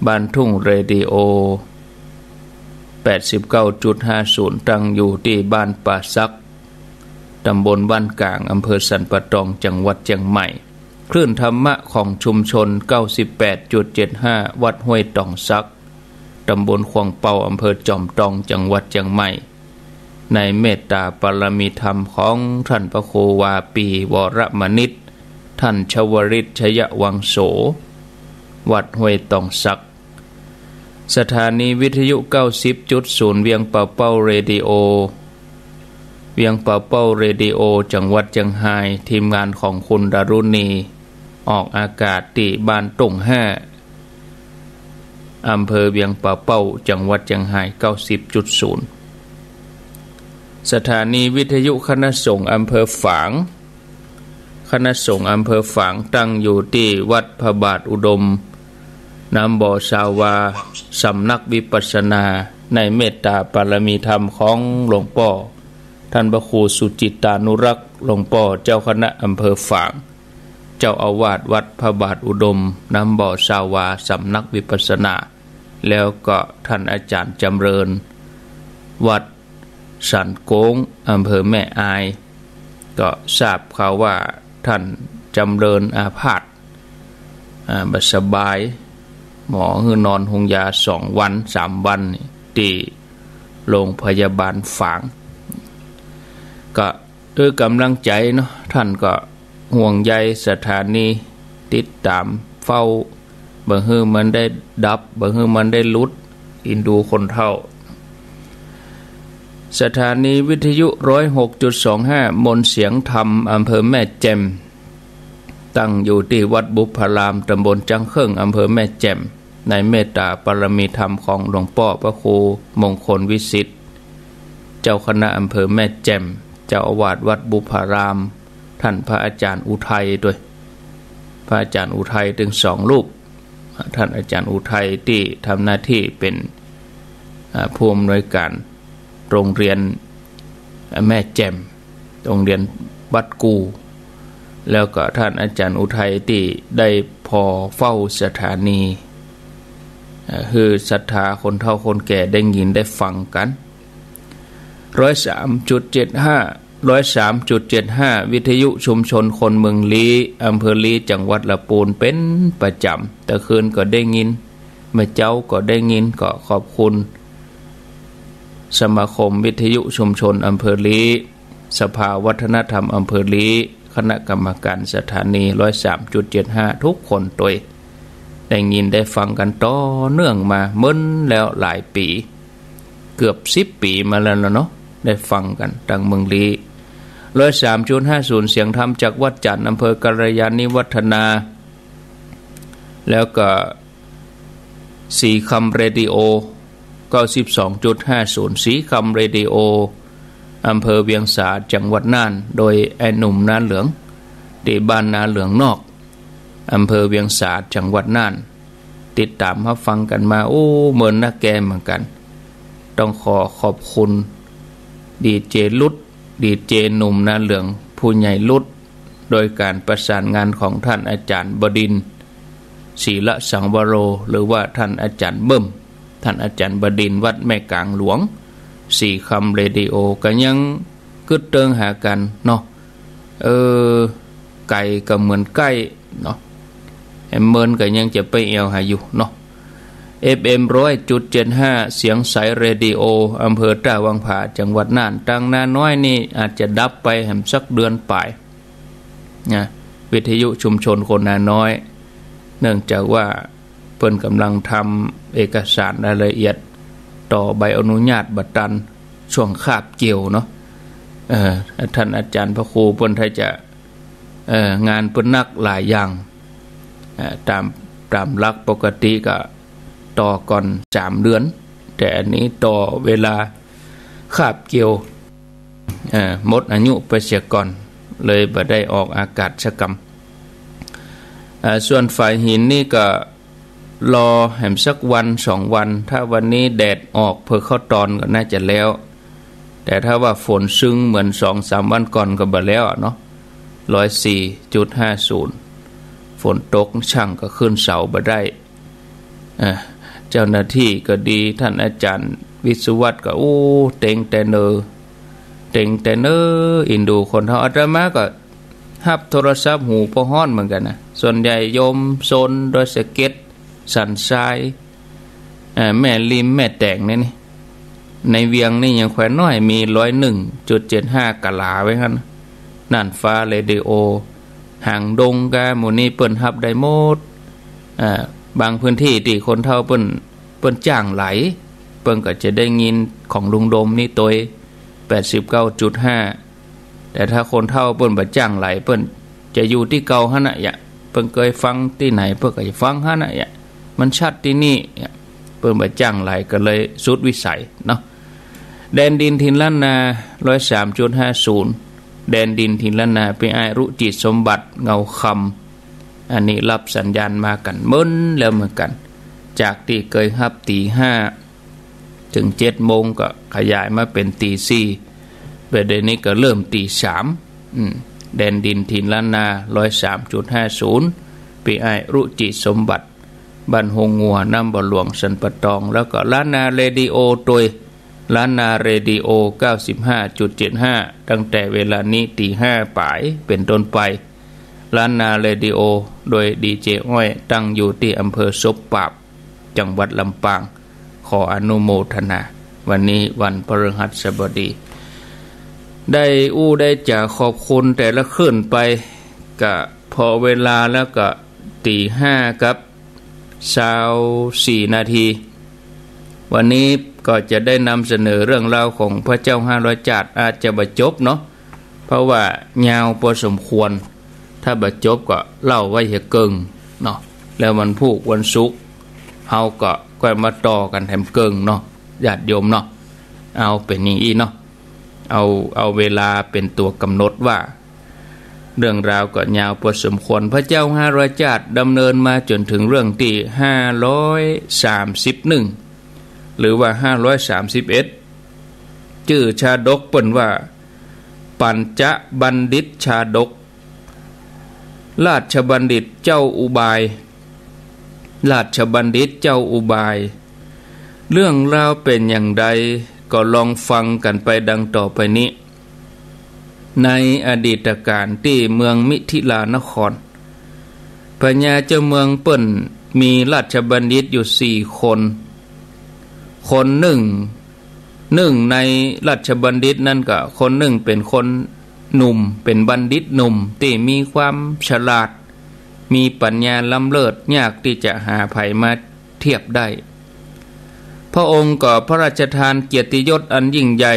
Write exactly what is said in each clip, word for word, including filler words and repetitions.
บ้านทุ่งเรดิโอ แปดสิบเก้าจุดห้าศูนย์ ตั้งอยู่ตี้บ้านป่าสัก ตำบลบ้านก๋าง อำเภอสันป่าตอง จังหวัดเจียงใหม่ คลื่นธรรมะของชุมชน เก้าสิบแปดจุดเจ็ดห้า วัดห้วยตองสัก ตำบลขวางเปา อำเภอจอมตอง จังหวัดเจียงใหม่ ในเมตตาปารมีธรรมของท่านพระครูวาปี วรมณิต ท่านชวริต ชยวังโส วัดห้วยตองสัก สถานีวิทยุ เก้าสิบจุดศูนย์ เวียงป่าเป้าเรดิโอ เวียงป่าเป้าเรดิโอ จังหวัดเจียงฮาย ทีมงานของคุณดารุณี ออกอากาศตี้บ้านต้งห้า อำเภอเวียงป่าเป้า จังหวัดเจียงฮาย เก้าสิบจุดศูนย์ สถานีวิทยุคณะสงฆ์อำเภอฝาง คณะสงฆ์อำเภอฝางตั้งอยู่ตี้วัดพระบาทอุดม น้ำบ่อซาวา สำนักวิปัสสนา ในเมตตาปารมีธรรมของหลวงป้อ ท่านพระครูสุจิตตานุรักษ์ หลวงป้อเจ้าคณะอำเภอฝาง เจ้าอาวาสวัดพระบาทอุดม น้ำบ่อซาวา สำนักวิปัสสนา แล้วก็ท่านอาจารย์จำเริญ วัดสันโก้ง อำเภอแม่อาย ก็ทราบข่าวว่าท่านจำเริญอาพาธ อ่า บ่สบาย หมอหื้อนอนโฮงยาสองวัน สามวันนี่ ตี้โรงพยาบาลฝาง ก็ เออ กำลังใจ๋เนาะ ท่านก็ห่วงใยสถานี ติดต๋ามเฝ้า บ่หื้อมันได้ดับ บ่หื้อมันได้หลุด อินดูคนเฒ่า สถานีวิทยุ ร้อยหกจุดสองห้า มนต์เสียงธรรม อำเภอแม่แจ่ม ตั้งอยู่ตี้วัดบุพพาราม ตำบลจ๊างเคิ่ง อำเภอแม่แจ่ม ในเมตตาปารมีธรรมของหลวงป้อพระครูมงคลวิสิทธิ์ เจ้าคณะอำเภอแม่แจ่ม เจ้าอาวาสวัดบุพพาราม ท่านพระอาจารย์อุทัยด้วย พระอาจารย์อุทัยตึงสองรูป ท่านอาจารย์อุทัยตี้ทำหน้าตี้เป๋น อ่า ผู้อำนวยก๋านโรงเรียน อ่า แม่แจ่ม โรงเรียนวัดกู่ แล้วก็ท่านอาจารย์อุทัยตี้ได้ผ่อเฝ้าสถานี อ่า หื้อศรัทธาคนเฒ่าคนแก่ได้ยินได้ฟังกั๋น ร้อยสามจุดเจ็ดห้า ร้อยสามจุดเจ็ดห้า วิทยุชุมชนคนเมืองลี้ อำเภอลี้ จังหวัดละปูน เป๋นประจ๋ำ ตะคืนก็ได้ยิน เมื่อเจ๊าก็ได้ยิน ก็ขอบคุณ สมาคมวิทยุชุมชนอำเภอลี้ สภาวัฒนธรรมอำเภอลี้ คณะกรรมการสถานี ร้อยสามจุดเจ็ดห้า ทุกคนตวย ได้ยินได้ฟังกั๋นต่อเนื่องมาเมินแล้วหลายปี๋ เกือบสิบปี๋มาแล้วเนาะ ได้ฟังกั๋นตางเมืองลี้ ร้อยสามจุดห้าศูนย์ เสียงธรรมจากวัดจันทน์ อำเภอกัลยาณิวัฒนา แล้วก็ สีคำเรดิโอ เก้าสิบสองจุดห้าศูนย์ สีคำเรดิโอ อำเภอเวียงสา จังหวัดน่าน โดยไอ้หนุ่มนาเหลือง ตี้บ้านนาเหลืองนอก อำเภอเวียงสา จังหวัดน่าน ติดต๋ามฮับฟังกั๋นมา โอ้ เมินนักแกเหมือนกั๋น ต้องขอขอบคุณ ดีเจลุด ดีเจหนุ่มนาเหลือง ผู้ใหญ่ลุด โดยก๋านประสานงานของท่านอาจ๋ารย์บดินทร์ ศีลสังวโร หรือว่าท่านอาจ๋ารย์เบิ่ม ท่านอาจ๋ารย์บดินทร์ วัดแม่ก๋างหลวง สีคำเรดิโอ ก็ยังกึ๊ดเติงหากั๋นเนาะ เออ ไก๋ก็เหมือนใก้เนาะ แหมเมินก็ยังจะไปแอ่วหาอยู่เนาะ เอฟเอ็ม ร้อยจุดเจ็ดห้า เสียงใสเรดิโอ อำเภอต้าวังผา จังหวัดน่าน ตางนาน้อยนี่อาจจะดับไปแหมสักเดือนป๋าย นะ วิทยุชุมชนคนนาน้อย เนื่องจากว่าเปิ้นก่ำลังทำเอกสารรายละเอียดต่อใบอนุญาตบ่ตัน ช่วงคาบเกี่ยวเนาะ เอ่อ ท่านอาจ๋ารย์พระครูเปิ้นถ้าจะ เอ่อ งานเปิ้นหนักหลายอย่าง เอ่อ ต๋าม ต๋ามหลักปกติก็ต่อก่อนสามเดือน แต่อันนี้ต่อเวลาคาบเกี่ยว เอ่อ หมดอายุไปเสียก่อน เลยบ่ได้ออกอากาศสักกำ เอ่อ ส่วนฝายหินนี่ก็รอแหมสักวันสองวัน ถ้าวันนี้แดดออกเผิกเข้าตอนก็น่าจะแล้ว แต่ถ้าว่าฝนซึงเหมือนสองสามวันก่อนก็บ่แล้วอะเนาะ ร้อยสี่จุดห้าศูนย์ ฝนตกช่างก็ขึ้นเสาบ่ได้ อ่ะ เจ้าหน้าตี้ก็ดี ต้านอาจ๋ารย์วิศวัตรก็ โอ้ เต็งแต่เนิน เต็งแต่เนิน อินดูคนเฒ่า อาตมาก็ฮับโทรศัพท์หูป้อฮ้อนเหมือนกั๋นนะ ส่วนใหญ่โยมโซนดอยสะเก็ด สันทราย เอ่อ แม่ริม แม่แตงนี่นี่ ในเวียงนี่ยังแขวนน้อย มีร้อยหนึ่งจุดเจ็ดห้า กาลาไว้หั้น น่านฟ้าเรดิโอ หางดงกา หมู่นี้เปิ้นฮับได้หมด อ่า บางพื้นตี้ตี้คนเฒ่าเปิ้น เปิ้นจ้างไหล เปิ้นก็จะได้ยินของลุงโดมนี่ตวย แปดสิบเก้าจุดห้า แต่ถ้าคนเฒ่าเปิ้นบ่จ้างไหล เปิ้นจะอยู่ตี้เก่าหั้นน่ะยะ เปิ้นเกยฟังตี้ไหน เปิ้นก็จะฟังหั้นน่ะยะ มันชัดตี้นี่ยะ เปิ้นบ่จ้างไหลก็เลยสุดวิสัยเนาะ แดนดินถิ่นล้านนา ร้อยสามจุดห้าศูนย์ แดนดินถิ่นล้านนา ปี้อ้ายรุจิตสมบัติ เงาคำ อันนี้ฮับสัญญาณมากั๋นเมินแล้วเหมือนกั๋น จากตี้เกยฮับตี๋ห้า เถิงเจ็ดโมงก็ขยายมาเป๋นตี๋สี่ บ่าเดี่ยวนี้ก็เริ่มตี๋สาม อืม แดนดินถิ่นล้านนา ร้อยสามจุดห้าศูนย์ ปี้อ้ายรุจิตสมบัติ บ้านฮงงัว น้ำบ่อหลวง สันป่าตอง แล้วก็ล้านนาเรดิโอตวย ล้านนาเรดิโอ เก้าสิบห้าจุดเจ็ดห้า ตั้งแต่เวลานี้ตี๋ห้าป๋ายเป๋นต้นไป ล้านนาเรดิโอ โดยดีเจอ้อย ตั้งอยู่ตี้อำเภอศพปราบ จังหวัดลำปาง ขออนุโมทนา วันนี้วันพฤหัสบดี ได้อู้ได้จ๋าขอบคุณแต่ละคลื่นไป ก็พอเวลาแล้วก็ตี๋ห้ากับซาวสี่นาที วันนี้ก็จะได้นำเสนอเรื่องราวของพระเจ้าห้าร้อยจาติ อาจจะบ่จบเนาะ เพราะว่ายาวพอสมควร ถ้าบ่จบก็เล่าไว้เหียเกิ่งเนาะ แล้ววันพูกวันศุกร์ เฮาก็ก้อยมาต่อกั๋นแถมเกิ่งเนาะ ญาติโยมเนาะ เอาเป๋นอย่างอี้เนาะ เอา เอาเวลาเป๋นตั๋วกำหนดว่า เรื่องราวก็ยาวพอสมควร พระเจ้าห้าร้อยจาติ ดำเนินมาจ๋นเถิงเรื่องตี้ห้าร้อยสามสิบเอ็ด หรือว่าห้าร้อยสามสิบเอ็ด จื้อชาดกเปิ้นว่า ปัญจบัณฑิตชาดก ราชบัณฑิตเจ้าอุบาย ราชบัณฑิตเจ้าอุบาย เรื่องราวเป๋นอย่างใด ก็ลองฟังกั๋นไปดังต่อไปนี้ ในอดีตกาลตี้เมืองมิถิลานคร พญาเจ้าเมืองเปิ้นมีราชบัณฑิตอยู่สี่คน คนนึ่ง นึ่งในราชบัณฑิตนั้นก็ คนนึ่งเป๋นคนหนุ่ม เป๋นบัณฑิตหนุ่มตี้มีความฉลาด มีปัญญาล้ำเลิศ ยากตี้จะหาใผมาเทียบได้ พระองค์ก็พระราชทานเกียรติยศอันยิ่งใหญ่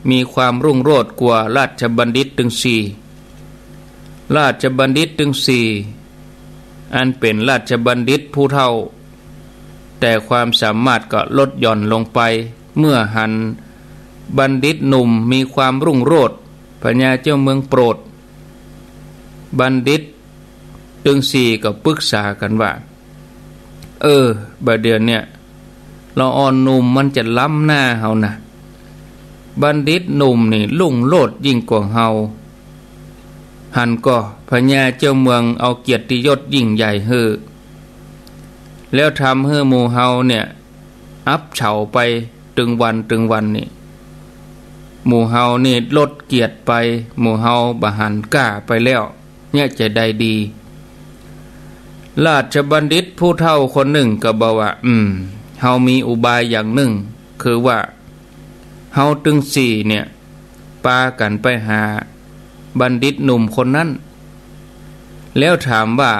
มีความรุ่งโรจน์กว่าราชบัณฑิตตึงสี่ ราชบัณฑิตตึงสี่ อันเป๋นราชบัณฑิตผู้เฒ่า แต่ความสามารถก็ลดหย่อนลงไป เมื่อหันบัณฑิตหนุ่มมีความรุ่งโรจน์ พญาเจ้าเมืองโปรด บัณฑิตตึงสี่ก็ปรึกษากั๋นว่า เออ บ่าเดี่ยวเนี้ย ละอ่อนหนุ่มมันจะล้ำหน้าเฮานะ บัณฑิตหนุ่มนี่รุ่งโรจน์ยิ่งกว่าเฮา หันก่อ พญาเจ้าเมืองเอาเกียรติยศยิ่งใหญ่หื้อ แล้วทำหื้อหมู่เฮาเนี่ย อับเฉาไปตึงวันตึงวันนี่ หมู่เฮานี่ลดเกียรติไป หมู่เฮาบ่หันก้าไปแล้ว เนี่ยจะได้ดี ราชบัณฑิตผู้เฒ่าคนนึ่งก็บอกว่า อืม เฮามีอุบายอย่างนึ่ง คือว่า เฮาตึงสี่เนี่ย ปากั๋นไปหาบัณฑิตหนุ่มคนนั้น แล้วถามว่า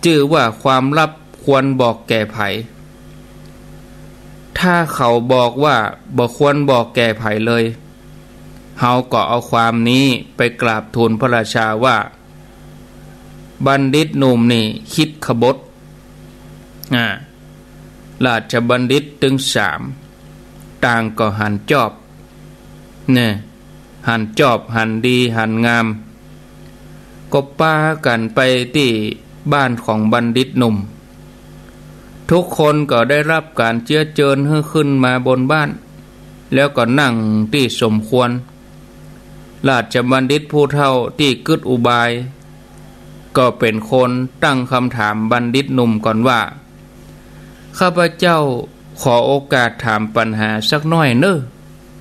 จื้อว่าความลับควรบอกแก่ใผ ถ้าเขาบอกว่าบ่ควรบอกแก่ใผเลย เฮาก็เอาความนี้ไปกราบทูลพระราชาว่า บัณฑิตหนุ่มนี่คิดขบถ อ่า ราชบัณฑิตตึงสาม ต่างก็หันจอบ เนี่ย หันจอบ หันดี หันงาม ก็ปากั๋นไปตี้บ้านของบัณฑิตหนุ่ม ทุกคนก็ได้รับก๋านเจื๊ยะเจิญหื้อขึ้นมาบนบ้าน แล้วก็นั่งตี้สมควร ราชบัณฑิตผู้เฒ่าตี้กึ๊ดอุบาย ก็เป๋นคนตั้งกำถามบัณฑิตหนุ่มก่อนว่า ข้าพเจ้าขอโอกาสถามปัญหาสักหน้อยเน่อ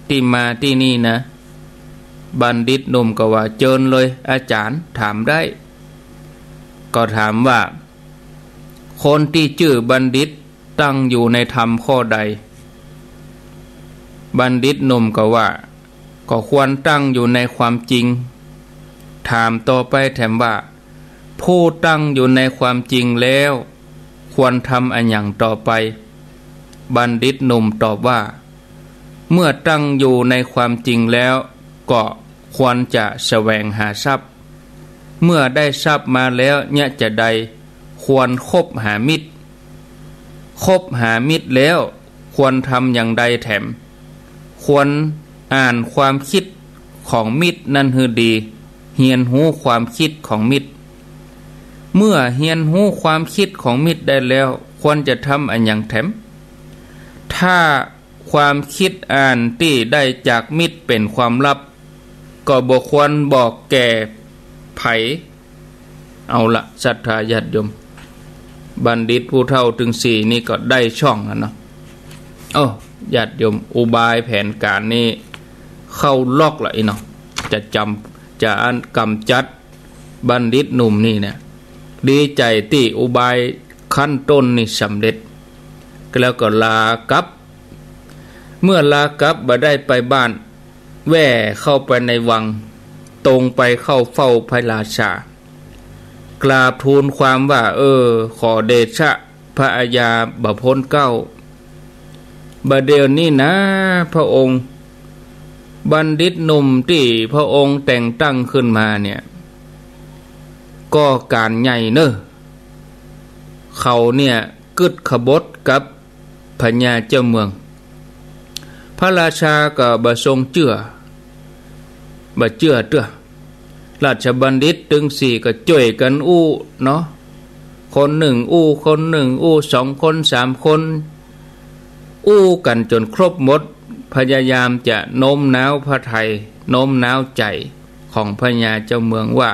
ตี้มาตี้นี่นะ บัณฑิตหนุ่มก็ว่า เจิญเลยอาจ๋ารย์ ถามได้ ก็ถามว่า คนตี้จื้อบัณฑิตตั้งอยู่ในธรรมข้อใด บัณฑิตหนุ่มก็ว่า ก็ควรตั้งอยู่ในความจริง ถามต่อไปแถมว่า ผู้ตั้งอยู่ในความจริงแล้ว ควรทำอะหยังต่อไป บัณฑิตหนุ่มตอบว่า เมื่อตั้งอยู่ในความจริงแล้ว ก็ควรจะแสวงหาทรัพย์ เมื่อได้ทรัพย์มาแล้วเยียะจะใด ควรคบหามิตร คบหามิตรแล้ว ควรทำอย่างใดแถม ควรอ่านความคิดของมิตรนั้นหื้อดี เฮียนฮู้ความคิดของมิตร เมื่อเฮียนฮู้ความคิดของมิตรได้แล้ว ควรจะทำอะหยังแถม ถ้าความคิดอันตี้ได้จากมิตรเป๋นความลับ ก็บ่ควรบอกแก่ใผ เอาละ ศรัทธาญาติโยม บัณฑิตผู้เฒ่าตึงสี่นี่ก็ได้ช่องแล้วเนาะ โอ้ ญาติโยม อุบายแผนก๋านนี่เข้าล็อกละอี้เนาะ จะจ๋ำ จะอันก๋ำจัดบัณฑิตหนุ่มนี่เนี่ย ดีใจ๋ตี้อุบายขั้นต้นนี่สำเร็จ แล้วก็ลากลับ เมื่อลากลับบ่ได้ไปบ้าน แว่เข้าไปในวัง ตรงไปเข้าเฝ้าพระราชา กราบทูลความว่า เออ ขอเดชะพระอาญาบ่พ้นเกล้า บ่าเดี่ยวนี้นะ พระองค์ บัณฑิตหนุ่มตี้พระองค์แต่งตั้งขึ้นมาเนี่ย ก่อก๋านใหญ่เน่อ เขาเนี่ยกึ๊ดขบฏกับ พญาเจ้าเมือง พระราชาก็บ่ทรงเจื้อ บ่เจื้อเตื้อ ราชบัณฑิตตึงสี่ก็จ้วยกั๋นอู้เนาะ คนนึ่งอู้ คนนึ่งอู้ สองคน สามคน อู้กั๋นจ๋นครบหมด พยายามจะโน้มน้าวพระทัย โน้มน้าวใจ๋ของพญาเจ้าเมืองว่า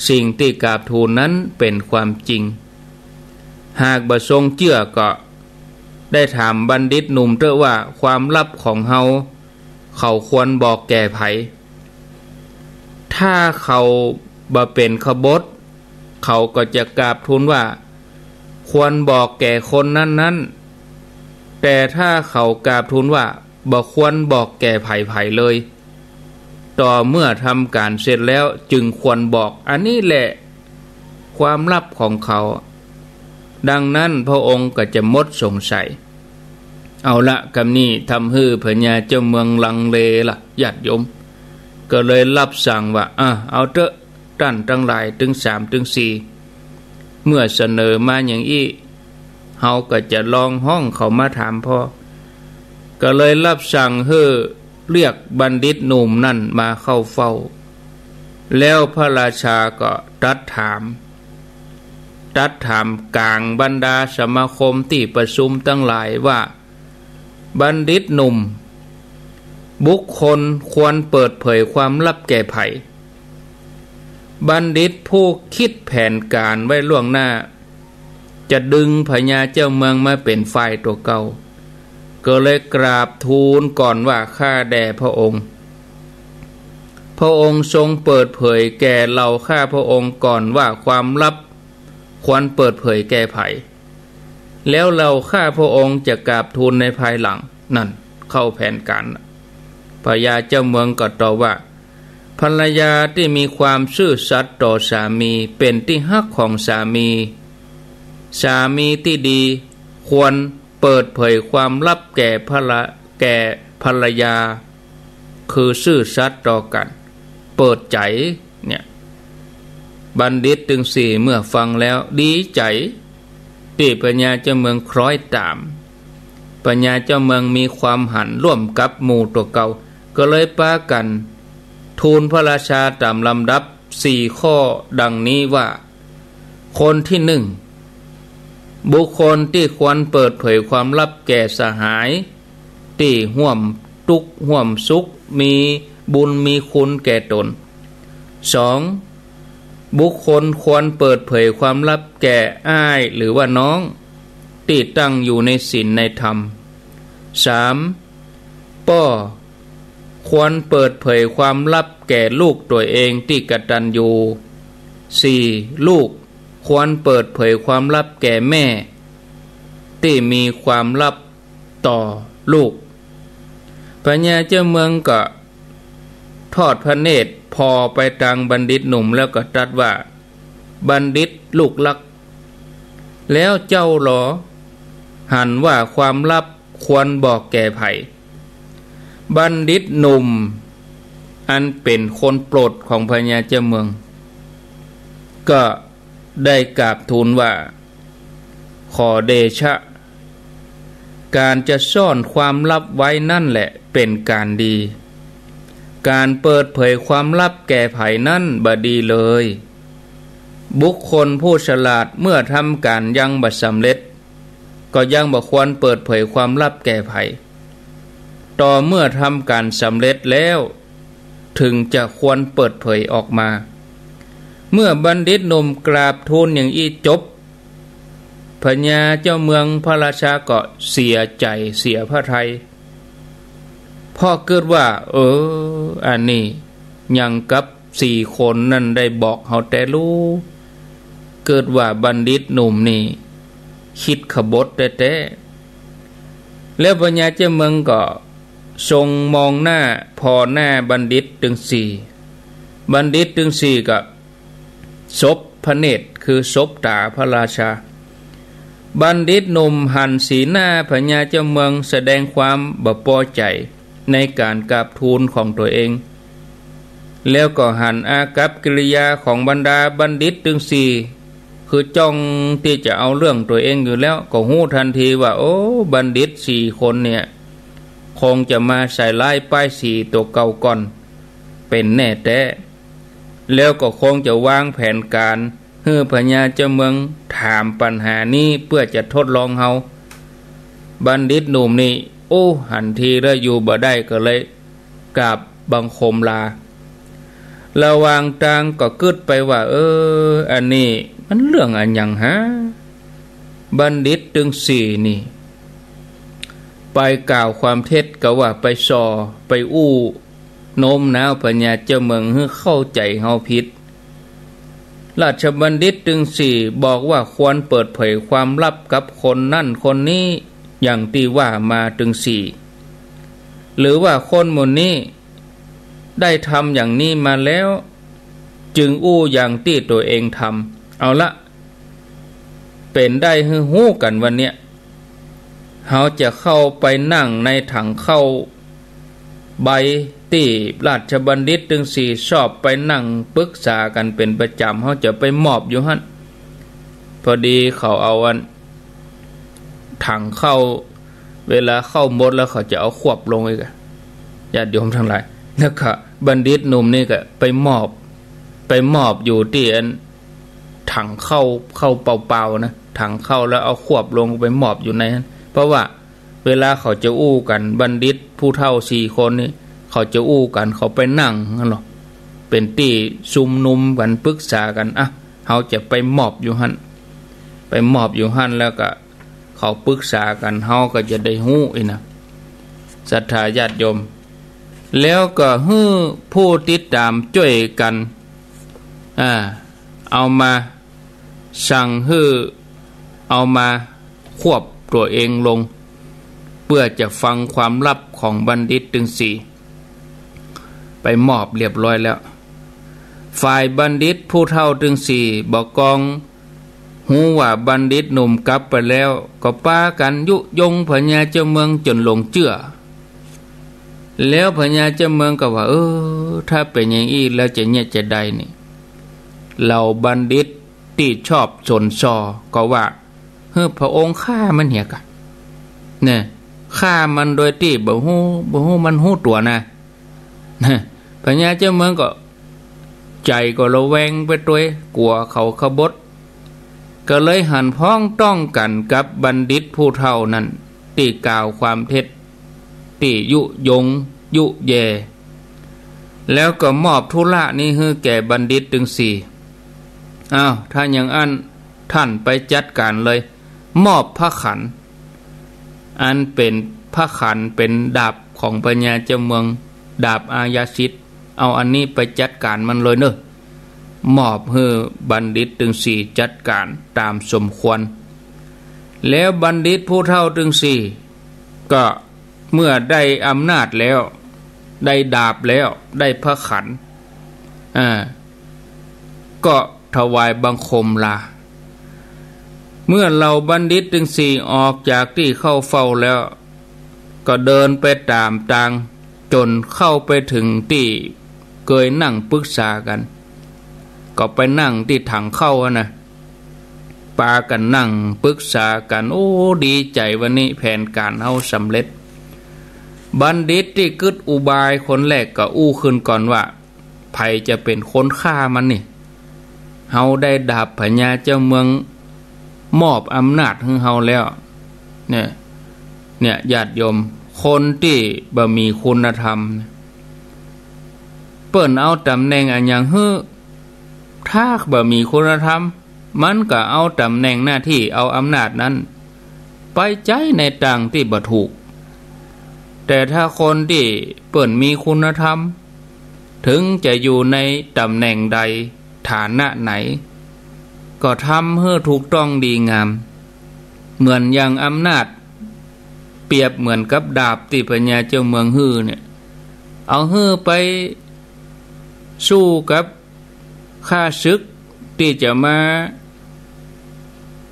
สิ่งตี้กราบทูลนั้นเป๋นความจริง หากบ่ทรงเจื้อก็ได้ถามบัณฑิตหนุ่มเต๊อะว่า ความลับของเฮา เขาควรบอกแก่ใผ ถ้าเขาบ่เป๋นขบฏ เขาก็จะกราบทูลว่า ควรบอกแก่คนนั้นๆ แต่ถ้าเขากราบทูลว่า บ่ควรบอกแก่ใผๆ เลย ต่อเมื่อทำก๋านเสร็จแล้วจึงควรบอก อันนี้แหละความลับของเขา ดังนั้นพระองค์ก็จะหมดสงสัย เอาละ กำนี้ทำหื้อพญาเจ้าเมืองลังเลละ ญาติโยม ก็เลยรับสั่งว่า อ่ะ เอาเต๊อะ ต้านตังหลายตึงสามตึงสี่ เมื่อเสนอมาอย่างอี้ เฮาก็จะลองฮ้องเขามาถามผ่อ ก็เลยรับสั่งหื้อเรียกบัณฑิตหนุ่มนั่นมาเข้าเฝ้า แล้วพระราชาก็ตรัสถาม ตรัสถามก๋างบรรดาสมาคมตี้ประชุมตังหลายว่า บัณฑิตหนุ่ม บุคคลควรเปิดเผยความลับแก่ใผ บัณฑิตผู้คิดแผนก๋านไว้ล่วงหน้า จะดึงพญาเจ้าเมืองมาเป๋นฝ่ายตั๋วเก่า ก็เลยกราบทูลก่อนว่า ข้าแด่พระองค์ พระองค์ทรงเปิดเผยแก่เหล่าข้าพระองค์ก่อนว่าความลับควรเปิดเผยแก่ใผ แล้วเหล่าข้าพระองค์จะกราบทูลในภายหลัง นั่นเข้าแผนก๋าน พญาเจ้าเมืองก็ตอบว่า ภรรยาที่มีความซื่อสัตย์ต่อสามี เป๋นตี้ฮักของสามี สามีที่ดีควรเปิดเผยความลับแก่ภรร- แก่ภรรยา คือซื่อสัตย์ต่อกั๋น เปิดใจ๋เนี่ย บัณฑิตตึงสี่เมื่อฟังแล้วดีใจ๋ ตี้พญาเจ้าเมืองคล้อยต๋าม พญาเจ้าเมืองมีความหันร่วมกับหมู่ตั๋วเก่า ก็เลยปากั๋นทูลพระราชาต๋ามลำดับสี่ข้อดังนี้ว่า คนที่หนึ่ง บุคคลที่ควรเปิดเผยความลับแก่สหาย ตี้ฮ่วมตุ๊กข์ฮ่วมสุข มีบุญมีคุณแก่ต๋น สอง บุคคลควรเปิดเผยความลับแก่อ้ายหรือว่าน้อง ตี้ตั้งอยู่ในศีลในธรรม สาม ป้อควรเปิดเผยความลับแก่ลูกตั๋วเองตี้กตัญญู สี่ ลูกควรเปิดเผยความลับแก่แม่ตี้มีความลับต่อลูก พญาเจ้าเมืองก็ทอดพระเนตรผ่อไปตางบัณฑิตหนุ่มแล้วก็ตรัสว่า บัณฑิตลูกรัก แล้วเจ้าหลอหันว่าความลับควรบอกแก่ใผ บัณฑิตหนุ่มอันเป๋นคนโปรดของพญาเจ้าเมือง ก็ได้กราบทูลว่า ขอเดชะ ก๋านจะซ่อนความลับไว้นั้นแหละเป๋นก๋านดี ก๋านเปิดเผยความลับแก่ใผนั้นบ่ดีเลย บุคคลผู้ฉลาดเมื่อทำก๋านยังบ่สำเร็จ ก็ยังบ่ควรเปิดเผยความลับแก่ใผ ต่อเมื่อทำก๋านสำเร็จแล้ว เถิงจะควรเปิดเผยออกมา เมื่อบัณฑิตหนุ่มกราบทูลอย่างอี้จบ พญาเจ้าเมืองพระราชาก็เสียใจ๋เสียพระทัย เพราะกึ๊ดว่า เออ อันนี้ยังกับสี่คนนั้นได้บอกเฮาแต๊ลู กึ๊ดว่าบัณฑิตหนุ่มนี่คิดขบถแต๊ๆ แล้วพญาเจ้าเมืองก็ทรงมองหน้าผ่อหน้าบัณฑิตตึงสี่ บัณฑิตตึงสี่ก็สบพระเนตร คือสบต๋าพระราชา บัณฑิตหนุ่มหันสีหน้าพญาเจ้าเมืองแสดงความบ่ปอใจ๋ในก๋านกราบทูลของตั๋วเอง แล้วก็หันอากัปกิริยาของบรรดาบัณฑิตตึงสี่ คือจ้องตี้จะเอาเรื่องตั๋วเองอยู่แล้ว ก็ฮู้ตันทีว่า โอ้ บัณฑิตสี่คนเนี่ย คงจะมาใส่ร้ายป้ายสีตั๋วเก่าก่อนเป๋นแน่แต๊ แล้วก็คงจะวางแผนก๋านหื้อพญาเจ้าเมืองถามปัญหานี้เปื้อจะทดลองเฮา บัณฑิตหนุ่มนี่ โอ้ หันทีแล้วอยู่บ่ได้ก็เลยกราบบังคมลา ระหว่างตางก็กึ๊ดไปว่า เออ อันนี้มันเรื่องอะหยังหา บัณฑิตตึงสี่นี่ ไปกล่าวความเท็จ กาว่าไปส่อ ไปอู้โน้มน้าวพญาเจ้าเมืองหื้อเข้าใจ๋เฮาผิด ราชบัณฑิตตึงสี่บอกว่าควรเปิดเผยความลับกับคนนั้นคนนี้ อย่างตี้ว่ามาตึงสี่ หรือว่าคนหมู่นี้ได้ทำอย่างนี้มาแล้ว จึงอู้อย่างตี้ตั๋วเองทำ เอาละ เป๋นได้หื้อฮู้กั๋นวันเนี้ย เฮาจะเข้าไปนั่งในถังข้าวใบตี้ราชบัณฑิตตึงสี่ชอบไปนั่งปึกษากั๋นเป๋นประจ๋ำ เฮาจะไปหมอบอยู่หั้น พอดีเขาเอาอัน ถังข้าว เวลาข้าวหมดแล้วเขาจะเอาขวบลงอีกอะ ญาติโยมตังหลาย แล้วก็บัณฑิตหนุ่มนี่ก็ไปหมอบ ไปหมอบอยู่ตี้อัน ถังข้าว ข้าวเปล่าๆ นะ ถังข้าวแล้วเอาขวบลงไปหมอบอยู่ในนั้น เพราะว่าเวลาเขาจะอู้กั๋น บัณฑิตผู้เฒ่าสี่คนนี่ เขาจะอู้กั๋น เขาไปนั่งหั้นเนาะ เป๋นตี้ชุมนุมกั๋น ปึกษากั๋น อ่ะ เฮาจะไปหมอบอยู่หั้น ไปหมอบอยู่หั้นแล้วก็ เขาปึกษากั๋น เฮาก็จะได้ฮู้อี้นะ ศรัทธาญาติโยม แล้วก็หื้อผู้ติดต๋ามจ้วยกั๋น อ่า เอามาสั่งหื้อ เอามาขวบตั๋วเองลง เปื้อจะฟังความลับของบัณฑิตตึงสี่ ไปหมอบเรียบร้อยแล้ว ฝ่ายบัณฑิตผู้เฒ่าตึงสี่ บ่ากอง ฮู้ว่าบัณฑิตหนุ่มกลับไปแล้ว ก็ปากั๋นยุยงพญาเจ้าเมืองจ๋นหลงเจื้อ แล้วพญาเจ้าเมืองก็ว่า เออ ถ้าเป๋นอย่างอี้แล้วจะเยียะจะใดนี่ เหล่าบัณฑิตตี้ชอบสนส่อก็ว่า เฮ้อ พระองค์ฆ่ามันเหียก่ะ เนี่ย ฆ่ามันโดยตี้บ่ฮู้ บ่ฮู้มันฮู้ตั๋วนะ พญาเจ้าเมืองก็ใจ๋ก็ระแวงไปตวย กั๋วเขาขบถ ก็เลยหันพ้องต้องกั๋นกับบัณฑิตผู้เฒ่านั้น ตี้กล่าวความเท็จ ตี้ยุยงยุแย่ แล้วก็มอบธุระนี้หื้อแก่บัณฑิตตึงสี่ อ้าว ถ้าอย่างอั้น ท่านไปจัดก๋านเลย มอบพระขัน อันเป๋นพระขันเป๋นดาบของพญาเจ้าเมือง ดาบอาญาสิทธิ์ เอาอันนี้ไปจัดก๋านมันเลยเน่อ มอบหื้อบัณฑิตตึงสี่จัดก๋านต๋ามสมควร แล้วบัณฑิตผู้เฒ่าตึงสี่ก็เมื่อได้อำนาจแล้ว ได้ดาบแล้ว ได้พระขัน อ่า ก็ถวายบังคมลา เมื่อเหล่าบัณฑิตตึงสี่ออกจากตี้เข้าเฝ้าแล้ว ก็เดินไปต๋ามตาง จ๋นเข้าไปเถิงตี้เกยนั่งปึกษากั๋น ก็ไปนั่งตี้ถังเข้าหั้นนะ ปากั๋นนั่งปึกษากั๋น โอ้ ดีใจ๋วันนี้แผนก๋านเฮาสำเร็จ บัณฑิตตี้กึ๊ดอุบายคนแรกก็อู้ขึ้นก่อนว่า ใผจะเป๋นคนฆ่ามันนี่ เฮาได้ดาบพญาเจ้าเมืองมอบอำนาจหื้อเฮาแล้ว เนี่ย เนี่ย ญาติโยม คนตี้บ่มีคุณธรรม เปิ้นเอาต๋ำแหน่งอะหยังหื้อ ถ้าบ่มีคุณธรรม มันก็เอาต๋ำแหน่งหน้าตี้ เอาอำนาจนั้น ไปใจ๊ในตางตี้บ่ถูก แต่ถ้าคนตี้เปิ้นมีคุณธรรม เถิงจะอยู่ในต๋ำแหน่งใด ฐานะไหน ก็ทำหื้อถูกต้องดีงาม เหมือนอย่างอำนาจ เปรียบเหมือนกับดาบตี้พญาเจ้าเมืองหื้อเนี่ย เอาหื้อไปสู้กับข้าศึกตี้จะมา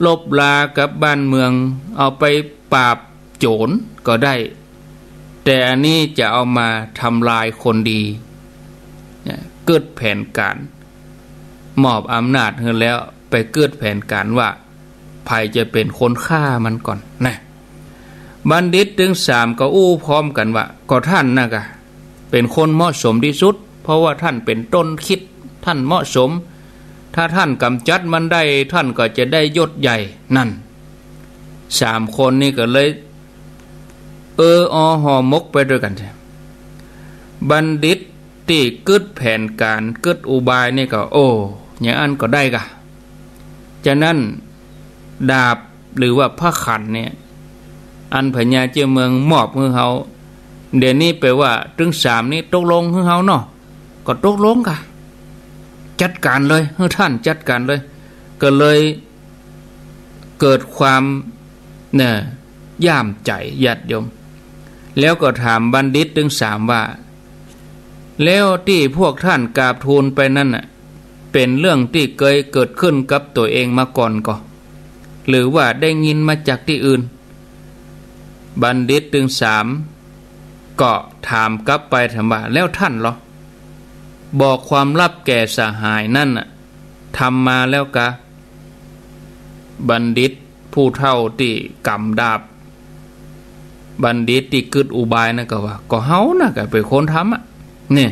ลบรากับบ้านเมือง เอาไปปราบโจ๋รก็ได้ แต่อันนี้จะเอามาทำลายคนดี เนี่ย กึ๊ดแผนก๋าน มอบอำนาจหื้อแล้ว ไปกึ๊ดแผนก๋านว่า ใผจะเป๋นคนฆ่ามันก่อนนะ บัณฑิตตึงสามก็อู้พร้อมกั๋นว่า ก็ท่านน่ะกะ เป๋นคนเหมาะสมตี้สุด เพราะว่าท่านเป๋นต้นคิด ท่านเหมาะสม ถ้าท่านก๋ำจัดมันได้ ท่านก็จะได้ยศใหญ่ นั่น สามคนนี่ก็เลย เออออห่อหมกไปด้วยกั๋น บัณฑิตตี้กึ๊ดแผนก๋าน กึ๊ดอุบายนี่ก็ โอ้ อย่างอั้นก็ได้กะ ฉะนั้น ดาบหรือว่าพระขันเนี่ย อันพญาเจ้าเมืองมอบหื้อเฮา เดี๋ยวนี้แปลว่าตึงสามนี่ตกลงหื้อเฮาเนาะ ก็ตกลงกะ จัดก๋านเลย หื้อท่านจัดก๋านเลย ก็เลยเกิดความ เนี่ย ย่ามใจ๋ญาติโยม แล้วก็ถามบัณฑิตตึงสามว่า แล้วตี้พวกท่านกราบทูลไปนั้นน่ะ เป๋นเรื่องตี้เกยเกิดขึ้นกับตั๋วเองมาก่อนก่อ หรือว่าได้ยินมาจากตี้อื่น บัณฑิตตึงสามก็ถามกลับไปถามว่า แล้วท่านลอ บอกความลับแก่สหายนั้นน่ะ ทำมาแล้วกา บัณฑิตผู้เฒ่าตี้ก๋ำดาบ บัณฑิตตี้กึ๊ดอุบายนั้นก็ว่า ก็เฮาน่ะกะเป๋นคนทำอะ นี่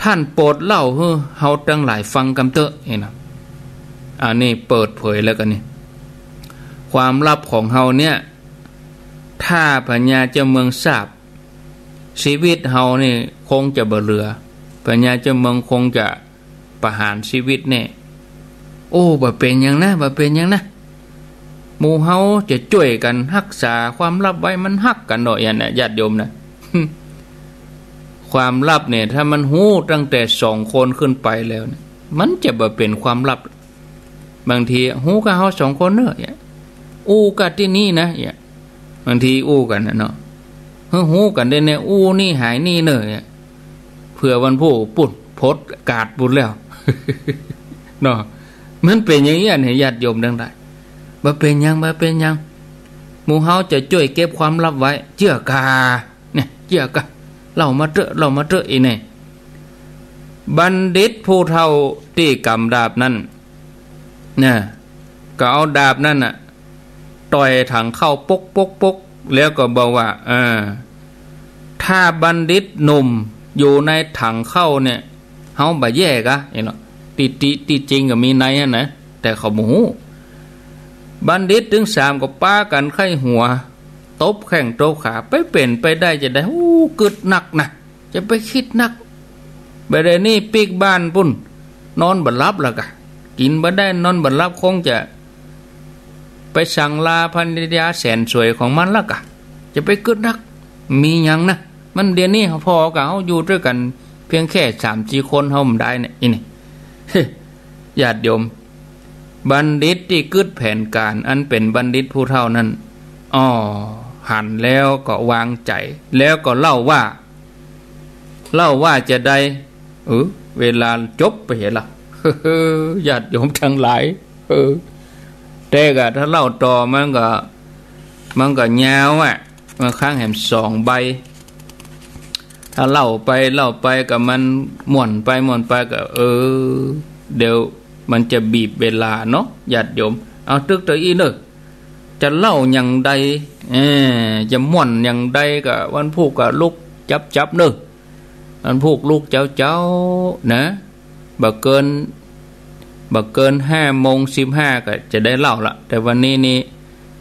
ท่านโปรดเล่าหื้อเฮาตังหลายฟังกำเต๊อะ นี่นะ อันนี้เปิดเผยแล้วกั๋นนี่ ความลับของเฮาเนี่ย ถ้าพญาเจ้าเมืองทราบ ชีวิตเฮานี่คงจะบ่เหลือ พญาเจ้าเมืองคงจะประหารชีวิตแน่ โอ้ บ่เป๋นหยังนะ บ่เป๋นหยังนะ หมู่เฮาจะจ้วยกั๋นฮักษาความลับไว้ มันฮักกั๋นเนาะ อย่างเนี้ย ญาติโยมนะ ความลับเนี่ย ถ้ามันฮู้ตั้งแต่สองคนขึ้นไปแล้วเนี่ย มันจะบ่เป๋นความลับ บางทีฮู้กะเฮาสองคนเน่อ อู้กะตี้นี่นะ บางทีอู้กั๋นน่ะเนาะ ฮู้กั๋นได้เนี่ย อู้นี่หายนี่เน่อ เผื่อวันผู้ปุ้น พดกาดปุ้นแล้ว เนาะ มันเป๋นอย่างเอี้ยเนี่ย ญาติโยมตังหลาย บ่เป๋นหยัง บ่เป๋นหยัง หมู่เฮาจะจ้วยเก็บความลับไว้ เจื้อกา เนี่ย เจื้อกา เล่ามาเต๊อะ เล่ามาเต๊อะ อี้เนี่ย บัณฑิตผู้เฒ่าตี้ก๋ำดาบนั้น น่ะ ก็เอาดาบนั้นน่ะ ต่อยถังข้าวปกปกปก แล้วก็บอกว่า เออ ถ้าบัณฑิตหนุ่มอยู่ในถังข้าวเนี่ย เฮาบ่แย่กะ เห็นบ่ ตี้ ตี้ ตี้จริงก็มีในหั้นนะ แต่เขาบ่ฮู้ บัณฑิตตึงสามก็ปากั๋นไขว้หัว ตบแข้งตบขา ไปเป๋นไปได้จะใด โอ้ กึ๊ดนักนะ จะไปกึ๊ดนัก บ่าเดี่ยวนี้ปิ๊กบ้านปุ้น นอนบ่หลับแล้วกะ กิ๋นบ่ได้ นอนบ่หลับ คงจะ ไปสั่งลาภรรยาแสนสวยของมันละกะ จะไปกึ๊ดนัก มีหยังนะ มันเดี๋ยวนี้พอกับเฮาอยู่ตวยกั๋นเพียงแค่สามสี่คนเฮาบ่ได้เนี่ย อีนี่ ญาติโยม บัณฑิตตี้กึ๊ดแผนก๋าน อันเป๋นบัณฑิตผู้เฒ่านั้น อ้อ หันแล้วก็วางใจ๋ แล้วก็เล่าว่า เล่าว่าจะใด เออ เวลาจบไปเหียละ ญาติโยมตังหลาย เออ แต่กะถ้าเล่าต่อมันก็ มันก็ยาวอะ บางครั้งแหมสองใบ ถ้าเล่าไปเล่าไปก็มันม่วนไปม่วนไปก็ เออ เดี๋ยวมันจะบีบเวลาเนาะ ญาติโยม เอาตึกเตออี้เน่อ จะเล่าอย่างใด เออ จะม่วนอย่างใดก็ วันพูกก็ลุกจับๆ เน่อ วันพูกลุกเจ๊าๆ นะ บ่เกิน บ่เกินห้าโมงสิบห้าก็จะได้เล่าละ แต่วันนี้นี่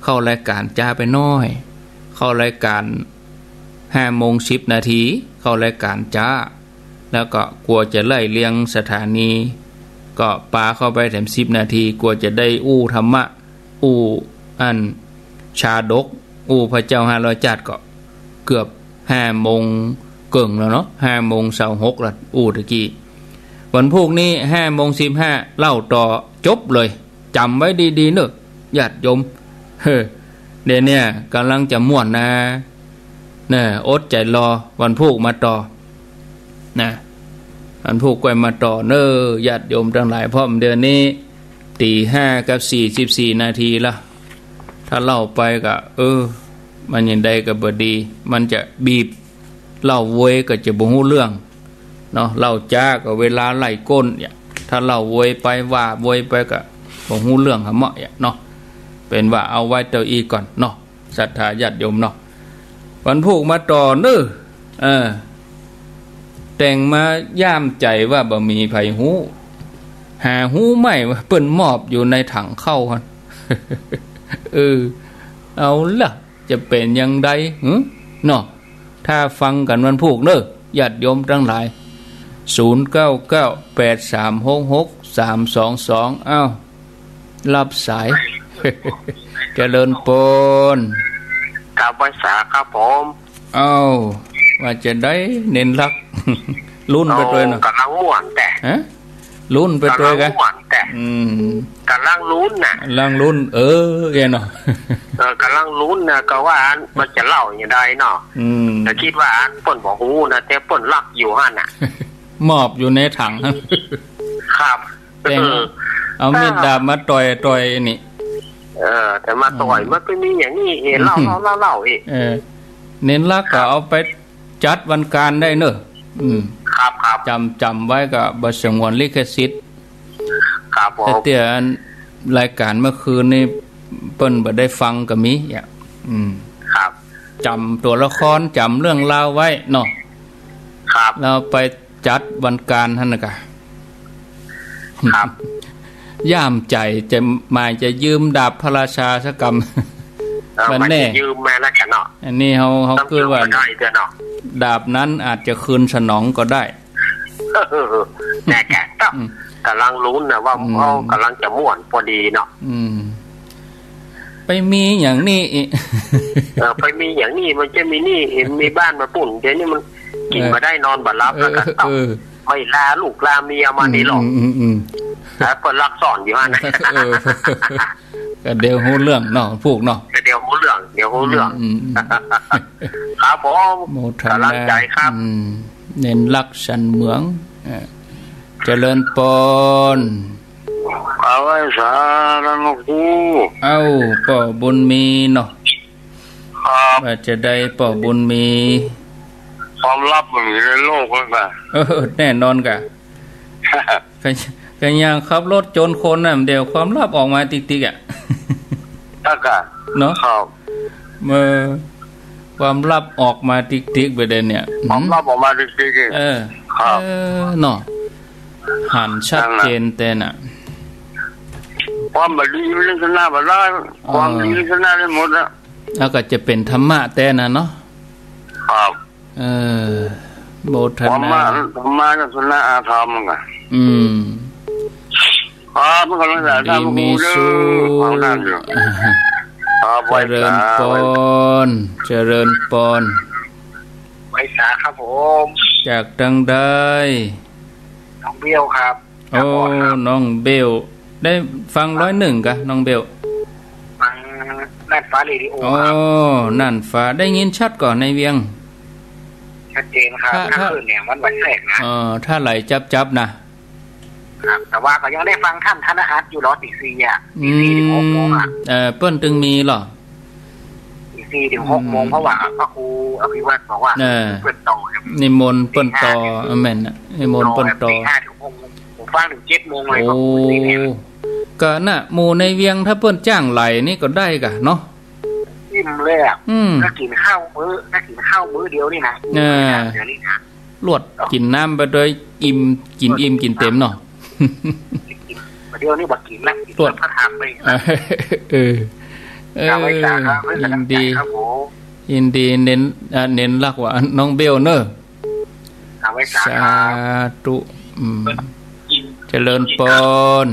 เข้ารายก๋านจ๊าไปหน้อย เข้ารายก๋านห้าโมงสิบนาที เข้ารายก๋านจ๊า แล้วก็กั๋วจะไล่เรียงสถานี ก็ปาเข้าไปแถมสิบนาที กั๋วจะได้อู้ธรรมะ อู้อันชาดก อู้พระเจ้าห้าร้อยจ๊าดก็เกือบห้าโมงเกิ่งแล้วเนาะ ห้าโมงซาวหกละ อู้ตะกี้ วันพูกนี้ห้าโมงสิบห้า เล่าต่อจบเลย จ๋ำไว้ดีๆ เน่อ ญาติโยม เฮ้อ เดี๋ยวเนี่ยก่ำลังจะม่วนนะ เน่อ อดใจ๋รอ วันพูกมาต่อ นะ วันพูกก้อยมาต่อเน่อ ญาติโยมตังหลาย เพราะเดี๋ยวนี้ ตี๋ห้ากับสี่สิบสี่นาทีละ ถ้าเล่าไปก็ เออ มันอย่างใดก็บ่ดี มันจะบีบ เล่าโวยก็จะบ่ฮู้เรื่อง เนาะ เล่าจ๊าก็เวลาไล่ก้นเนี่ย ถ้าเล่าโวยไปว่าโวยไปก็บ่ฮู้เรื่องหาเหมาะเนี่ยเนาะ เป๋นว่าเอาไว้เต้าอี้ก่อนเนาะ ศรัทธาญาติโยมเนาะ วันพูกมาต่อเน่อ เออ แต่งมาย่ามใจ๋ว่าบ่มีใผฮู้ หาฮู้ไหมว่าเปิ้นมอบอยู่ในถังข้าวหั้น เออ เอาละ จะเป๋นอย่างใด หึ เนาะ ถ้าฟังกั๋นวันพูกเน่อ ญาติโยมตังหลาย ศูนย์เก้าเก้า แปดสามหกหก สามสองสอง อ้าว ฮับสาย เจริญปอน กราบไหว้สาครับผม อ้าว ว่าจะใดเณรลักษณ์ ลุ้นไปตวยเนาะ โอ้ ก๋ำลังม่วนแต๊ ฮะ ลุ้นไปตวยกะ ก๋ำลังม่วนแต๊ อืม ก๋ำลังลุ้นน่ะ ก๋ำลังลุ้น เออ แกเนาะ เออ ก๋ำลังลุ้นน่ะ ก็ว่ามันจะเล่าอย่างใดเนาะ อืม แต่กึ๊ดว่าเปิ้นบ่ฮู้นะ แต่เปิ้นลักอยู่หั้นน่ะ มอบอยู่ในถัง ครับ แต่ง เออ เอามีดดาบมาต่อย ต่อยนี่ เออ แต่มาต่อย อืม มันไปมีอย่างนี้ เออ เล่า อืม เล่า เล่า เล่าอีก เออ เณรลักษณ์ก็เอาไป จัดวันก๋านได้เน่อ อืม ครับ ครับ จ๋ำ จ๋ำไว้ก็บ่สงวนลิขสิทธิ์ ครับผม แต่เตื้ออันรายก๋านเมื่อคืนนี่เปิ้นบ่ได้ฟังก็มีอ่ะ อืม ครับ จ๋ำตั๋วละคร จ๋ำเรื่องราวไว้เนาะ ครับ แล้วไปจัดวันก๋านหั้นน่ะกะ ครับ ย่ามใจ๋จะหมายจะยืมดาบพระราชาสักกำ เออ บ่แน่ หมายจะยืมมาแล้วกันเนาะ อันนี้เฮา เฮา ต้อง คือว่า ยืมมาได้เตื้อเนาะ ดาบนั้นอาจจะคืนสนองก็ได้ เออ แน่แกะ อืม ก๋ำลังลุ้นน่ะว่า อืม เฮาก๋ำลังจะม่วนปอดีเนาะ อืม ไปมีอย่างนี้อีก เออ ไปมีอย่างนี้ มันจะมีนี่ มีบ้านมาปุ้น เดี๋ยวนี้มันกิ๋น เออ บ่ได้นอนบ่หลับแล้วก็ เออ เออ ไม่ลาลูกลาเมียมานี่หรอก อืม อืม อืม แล้วก็ลักซ่อนอยู่หั้นน่ะ เออ ก็เดี๋ยวฮู้เรื่องเนาะ พูกเนาะ ก็เดี๋ยวฮู้เรื่อง เดี๋ยวฮู้เรื่อง อืม อืม อืม ครับผม โมทนา ก๋ำลังใจ๋ครับ อืม เณรลักษณ์ สันเหมือง เออ เจริญปอน กราบไหว้สาท่านพระครู เอ้า ป้อบุญมีเนาะ ครับ ว่าจะใดป้อบุญมี ความลับมันมีในโลกแล้วกะ เออ แน่นอนกะ ก็ ก็อย่างขับรถจนคนน่ะ เดี๋ยวความลับออกมาติ๊กๆ อ่ะ แล้วกะ เนาะ ครับ เออ ความลับออกมาติ๊กๆ ไปเลยเนี่ย ความลับออกมาติ๊กๆ เออ ครับ เออ เนาะ หันชัดเจนแต๊น่ะ ความบ่ดีมันชนะบ่ได้ เออ ความดีชนะได้หมดอะ แล้วก็จะเป๋นธรรมะแต๊น่ะเนาะ ครับ เออ โมทนา ธรรมะ ธรรมะก็ชนะอธรรมอะ อืม ครับ มันกำลังจะ ดีมีสุข ฟังท่านอยู่ ครับ เจริญปอน ไหว้สา เจริญปอน ไหว้สาครับผม จากตังใด น้องเบลครับ โอ้ ครับผม น้องเบล ได้ฟังร้อยหนึ่งกะ น้องเบล ฟังน่านฟ้าเรดิโอ อ๋อ ครับ น่านฟ้า ได้ยินชัดก่อในเวียง ชัดเจนครับ ถ้า ถ้า ถ้าคลื่นเนี่ยมันไหวแทรกนะ เออ ถ้าไหลจับๆ นะ ครับ แต่ว่าก็ยังได้ฟังท่านธนอัตอยู่เหรอ ตีสี่อะ อืม ตีสี่ถึงหกโมงอะ เออ เปิ้นตึงมีเหรอ ตีสี่ถึงหกโมง อืม เพราะว่าพระครูอภิวัตรบอกว่า เออ เปิ้นต่อครับ นิมนต์เปิ้นต่อ ตีห้า เออ แม่นน่ะ นิมนต์เปิ้นต่อ ตีห้าถึงหกโมง ผมฟังถึงเจ็ดโมงเลย โอ้ พระครูที่เนี่ย ก็น่ะ หมู่ในเวียงถ้าเปิ้นจ้างไหลนี่ก็ได้กะเนาะ อิ่มเลยอะ อืม ถ้ากินข้าวมื้อ ถ้ากินข้าวมื้อเดียวนี่นะ เออ เดี๋ยวนี้นะ ลวดกิ๋นน้ำไปโดยอิ่ม กิ๋นอิ่มกิ๋นเต็มเนาะ เดี๋ยวนี้บ่กิ๋นละ ลวด พระธรรมไป เออ เออ เอาไว้จ้าครับ ยินดี ครับผม ยินดี เน้น อ่า เน้นรักว่าน้องเบลเนอะ เอาไว้จ้าครับ สาธุ อืม เจริญปอน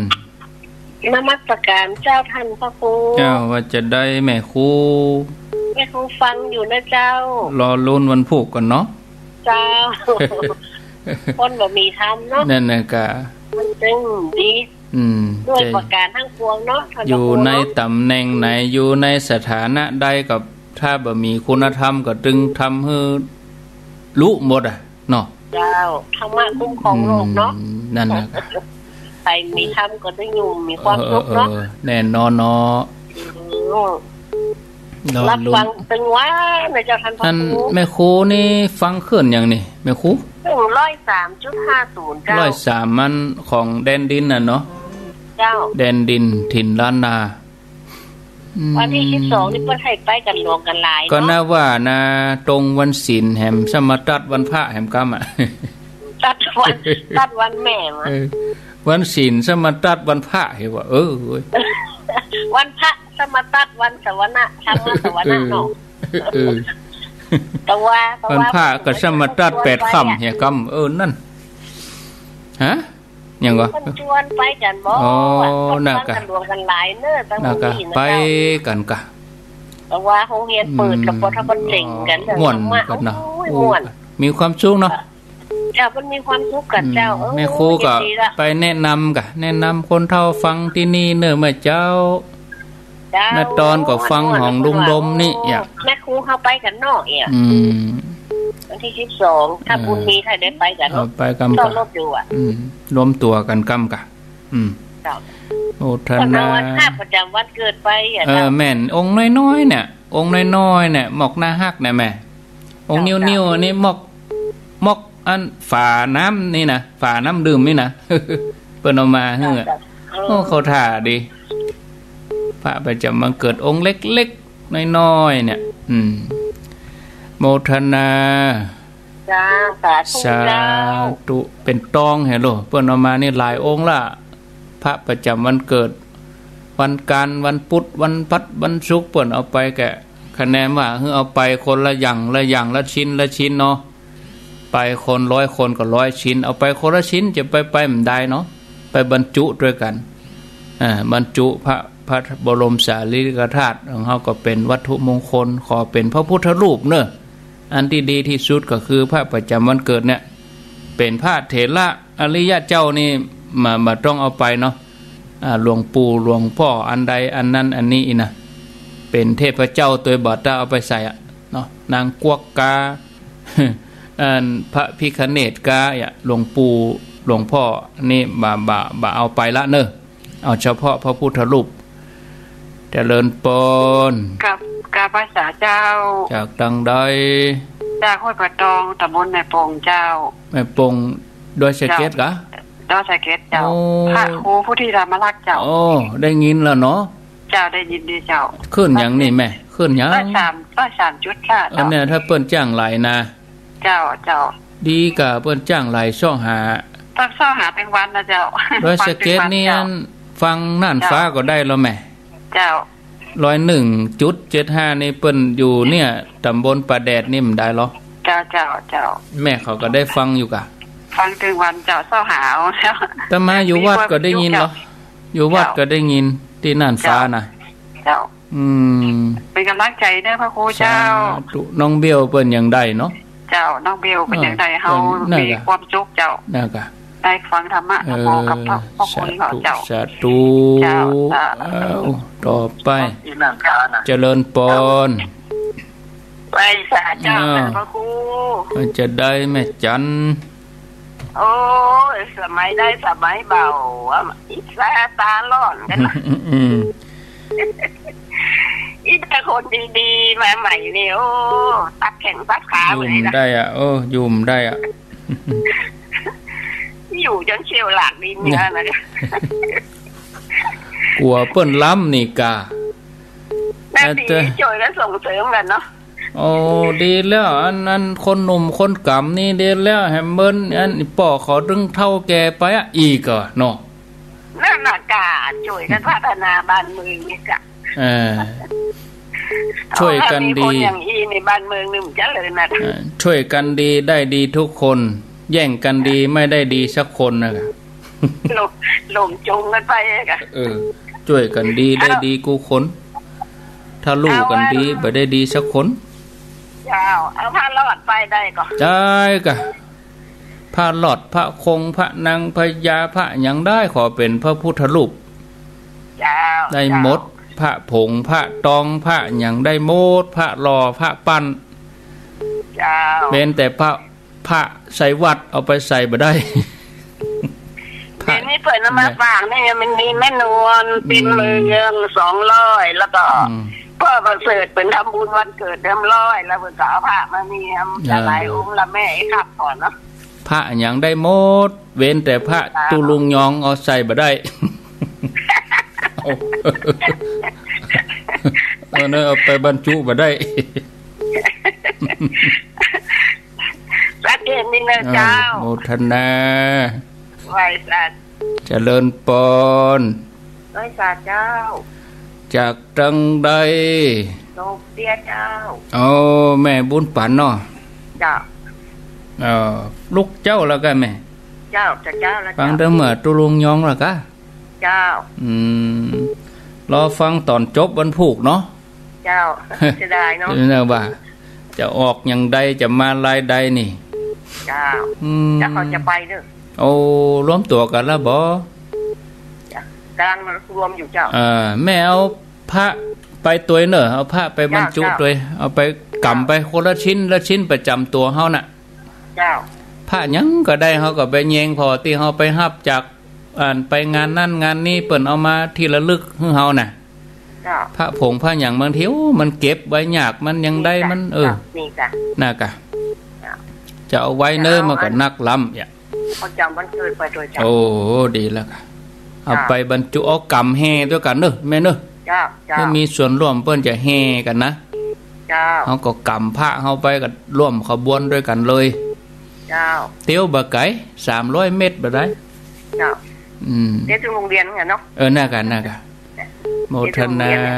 นมัสการเจ้าท่านพระครู เจ้า ว่าจะได้แม่ครู แม่ครูฟังอยู่นะเจ้า รอลุ้นวันพูกก่อนเนาะ เจ้า คนบ่มีธรรมเนาะ นั่นน่ะกะ มันจึงดี อืม ด้วยประการทั้งปวงเนาะ ท่านพระครูเนาะ อยู่ในต๋ำแหน่งไหน อยู่ในสถานะใดก็ ถ้าบ่มีคุณธรรมก็ตึงทำหื้อลุหมดอะ เนาะ เจ้า ธรรมะคุ้มครองโลกเนาะ อืม นั่นน่ะ ใครมีธรรมก็ได้อยู่ มีความสุขเนาะ เออ เออ แน่นอนเนาะ อืม รอลุ้น รับฟังตึงว่านะเจ้าท่านพระครู อันแม่ครูนี่ฟังคลื่นหยังนี่ แม่ครู คลื่นร้อยสามจุดห้าศูนย์ เจ้า ร้อยสามมันของแดนดินน่ะเนาะ เจ้า แดนดินถิ่นล้านนา อืม วันตี้สิบสองนี่เปิ้นให้ไปกั๋นหลวงกั๋นหลายเนาะ ก็น่าว่านะ ตรงวันศีลแหม สมาตัดวันพระแหมกำอะ ตัดวัน ตัดวันแม่มา เออ วันศีลสมาตัดวันพระเหรอวะ เออ เว้ย วันพระสมาตัดวันสวนะ ธรรมสวนะเนาะ เออ เออ แต่ว่า แต่ว่า วันพระก็สมาตัดแปดค่ำเหรอกำ เออ นั่น ฮะ หยังก่อ เปิ้นชวนไปกั๋นบ่ อ๋อ เปิ้น น่ะกะ ฟังกั๋นหลวงกั๋นหลายเน่อ ตั้ง น่ะกะ ตี้นะ ไป เจ้า กั๋นกะ แต่ว่าโฮงเฮียนเปิด อืม ก็บ่ทันเจ๋งกั๋น ม่วน ธรรมะ กั๋นเนาะ โอ้ย โอ้ ม่วน มีความสุขเนาะ เจ้า มันมีความสุขกั๋นเจ้า อืม เออ แม่ครูก็ ยินดีละ ไปแนะนำกะ แนะนำคนเฒ่าฟังตี้นี่เน่อแม่เจ้า เจ้า แม่ตอนก็ฟังหองลุงดมนี่ เออ เอี่ย แม่ครูเฮาไปกั๋นเนาะเอี่ย อืม วันตี้สิบสอง ถ้า เออ บุญมี ถ้าได้ไปกั๋นเนาะ เออ ไปกำกะ ซ้อนรถอยู่อะ อืม รวมตั๋วกั๋นกำกะ อืม เจ้า โมทนา เปิ้นเอาวันพระประจ๋ำวันเกิดไปอะ เออ เจ้า แม่น องค์น้อยๆ เนี่ย องค์น้อยๆ เนี่ย หมอกน่าฮักเนี่ยแม่ องค์ เจ้า นิ้วๆ นี่หมอก หมอกอันฝาน้ำนี่นะ ฝาน้ำดื่มนี่นะ เปิ้นเอามาหื้อ เจ้า เออ โอ้ เข้าท่าดี พระประจ๋ำวันเกิดองค์เล็กๆ น้อยๆ เนี่ย อืม โมทนา จ้า สาธุ สาธุเจ้า เป๋นตองแหมโล เปิ้นเอามานี่หลายองค์ละ พระประจ๋ำวันเกิด วันก๋าน วันปุธ วันพัด วันศุกร์ เปิ้นเอาไปกะ คะแนนว่า หื้อเอาไปคนละอย่าง ละอย่าง ละชิ้น ละชิ้นเนาะ ไปคนร้อยคนก็ร้อยชิ้น เอาไปคนละชิ้น จะไป ไปบ่ได้เนาะ ไปบรรจุตวยกั๋น อ่า บรรจุพระ พระบรมสารีริกธาตุของเฮาก็เป๋นวัตถุมงคล ขอเป๋นพระพุทธรูปเน่อ อันตี้ดีตี้สุดก็คือพระประจ๋ำวันเกิดเนี่ย เป๋นพระเถระอริยะเจ้านี่ บ่ บ่ต้องเอาไปเนาะ อ่า หลวงปู่หลวงพ่ออันใดอันนั้นอันนี้อี้นะ เป๋นเทพเจ้าตวยบ่ต้าเอาไปใส่อะเนาะ นางกวักกา อันพระพิฆเนศกาอะ หลวงปู่หลวงพ่อนี่บ่ บ่ บ่เอาไปละเน่อ เอาเฉพาะพระพุทธรูป เจริญปอน กับ กับไหว้สาเจ้า จากตังใด จากห้วยผาตอง ต๋ำบลแม่ปงเจ้า แม่ปง ดอยสะเก็ดกะ ดอยสะเก็ดเจ้า โอ้ พระครูพุทธิธรรมรักษ์เจ้า โอ้ ได้ยินแล้วเนาะ เจ้า ได้ยินดีเจ้า คลื่นหยังนี่แม่ คลื่นหยัง ร้อยสาม ร้อยสามจุดห้า เออ เจ้า เนี่ย ถ้าเปิ้นจ้างไหลนะ เจ้า เจ้า ดีกะเปิ้นจ้างไหลเซาะหา ต้องเซาะหาตึงวันนะเจ้า ดอยสะเก็ดนี่ ฟังตึงวันเจ้า ฟังน่านฟ้าก็ได้แล้วแม่ เจ้า ร้อยหนึ่งจุดเจ็ดห้า นี่เปิ้นอยู่เนี่ย ต๋ำบลป่าแดดนี่บ่ได้หรอ เจ้า เจ้า เจ้า แม่เขาก็ได้ฟังอยู่กะ ฟังตึงวันเจ้า เซาะหาเอาแล้ว อาตมาอยู่วัดก็ได้ยินหรอ มีความสุขเจ้า อยู่วัด เจ้า ก็ได้ยินตี้น่านฟ้านะ เจ้า อืม เป๋นก๋ำลังใจ๋เน้อพระครูเจ้า สาธุ น้องเบลเปิ้นยังได้เนาะ เจ้า น้องเบลเปิ้นยังได้ เฮา เปิ้น นั่น มี กะ ความสุขเจ้า นั่นกะ ได้ฟังธรรมะ เออ ธรรมโอ กับพระ พระคุณเขาเจ้า สาธุ เจ้า สาธุ เอ้า ต่อไป เจริญปอน ไหว้สาเจ้า เออ พระครู จะได้แม่จัน โอ้ย สมัยได้สมัยเบาอะ อิจฉาต๋าร้อนกั๋น อืม อีแต่คนดีๆ มาใหม่นี่ โอ้ ตัดแข้งตัดขา อยู่ เลยนะ ได้อะ โอ้ อยู่ได้อะ อยู่จ๋นเขี้ยวหลากดินเนี่ยนะ กั๋วเปิ้นล้ำนี่กา นั่นดี อาจจะ จ้วยกั๋นส่งเสริมกั๋นเนาะ โอ้ ดีแล้ว อัน อันคนหนุ่มคนก๋ำนี่ดีแล้ว แหมเปิ้น อันป้อเขาตึงเฒ่าแก่ไปอะ อีกอะเนาะ นั่นน่ะกา จ้วยกั๋นพัฒนาบ้านเมืองนี่กา เออ จ้วยกั๋นดี เอาละ มีคนอย่างอี้ในบ้านเมืองนี่มันเจริญนะ เออ จ้วยกั๋นดีได้ดีทุกคน แย่งกั๋นดีไม่ได้ดีสักคนนะ หลง หลงจงกั๋นไปอะ เออ จ้วยกั๋นดีได้ดีกู้คน ถ้าลู่กั๋นดี เอาละ บ่ได้ดีสักคน เจ้า เอาพระรอดไปได้ก่อ ได้ก่ะ พระรอด พระคง พระนางพญา พระหยังได้ ขอเป๋นพระพุทธรูป เจ้า ได้หมด เจ้า พระผง พระตอง พระหยังได้หมด พระหล่อ พระปั้น เจ้า เว้นแต่พระ พระใส่วัดเอาไปใส่บ่ได้ พระ เดี๋ยวนี้เปิ้นเอามาฝากนี่ มันมีแม่นวล อืม ปินเมือง สองร้อย แล้วก็ อืม ป้อประเสริฐเปิ้นทำบุญวันเกิดเรียบร้อย แล้วเปิ้นก็เอาพระมาเนียม อ่า หลายๆองค์ละแม่ไอ้ครับก่อนเนาะ พระหยังได้หมด เว้นแต่พระ ครับ ตุ๊ลุงยองเอาใส่บ่ได้ เอา เอาเนอะ เอาไปบรรจุบ่ได้ สาธุนี่เนอะ อ่า เจ้า โมทนา ไหว้สา เจริญปอน ไหว้สาเจ้า จากตังใด โตเตี้ยเจ้า อ๋อ แม่บุญปั๋นเนาะ เจ้า เอ่อ ลูกเจ้าแล้วกะแม่ เจ้า เจ้า เจ้าแล้ว ฟัง เจ้า เตื้อเมื่อตุ๊ลุงยองแล้วกะ เจ้า อืม รอฟังต๋อนจบวันพูกเนาะ เจ้า เสียดายเนาะ เออ ว่า จะออกอย่างใด จะมาลายใดนี่ เจ้า อืม แล้วเขาจะไปเนอะ โอ้ รวมตั๋วกั๋นแล้วบ่ จ้ะ ก๋ำลังรวมอยู่เจ้า เออ แม่เอาพระไปตวยเนอะ เอาพระไปบรรจุ เจ้า ตวย เอาไปก๋ำไปคนละชิ้นละชิ้นประจ๋ำตั๋วเฮาน่ะ เจ้า พระหยังก็ได้ เฮาก็ไปแยงผ่อตี้เฮาไปฮับจาก อันไปงานนั้นงานนี้ เปิ้นเอามาตี้ระลึกหื้อเฮาน่ะ เจ้า พระผงพระหยังบางที โอ้ มันเก็บไว้ยาก มันยังได้ มัน เออ มีจ้ะ น่ะกะ เจ้า จะเอาไว้เนอะ เจ้า มันก็นักล้ำเนี่ย ประจ๋ำวันเกิดไปตวยเจ้า โอ้ ดีแล้วกะ เจ้า เอาไปบรรจุ เอาก๋ำแห่ตวยกั๋นเนอะแม่เนอะ เจ้า เจ้า เพื่อมีส่วนร่วมเปิ้นจะแห่กั๋นนะ เจ้า เฮาก็ก๋ำพระเฮาไปก็ร่วมขบวนตวยกั๋นเลย เจ้า เตียวบ่ไก๋ สามร้อยเมตรบ่ได้ เจ้า อืม เตียวเถิงโฮงเรียนกั๋นเนาะ เออ น่ะกะ น่ะกะ โมทนา เตียวเถิงโฮงเรียนกั๋น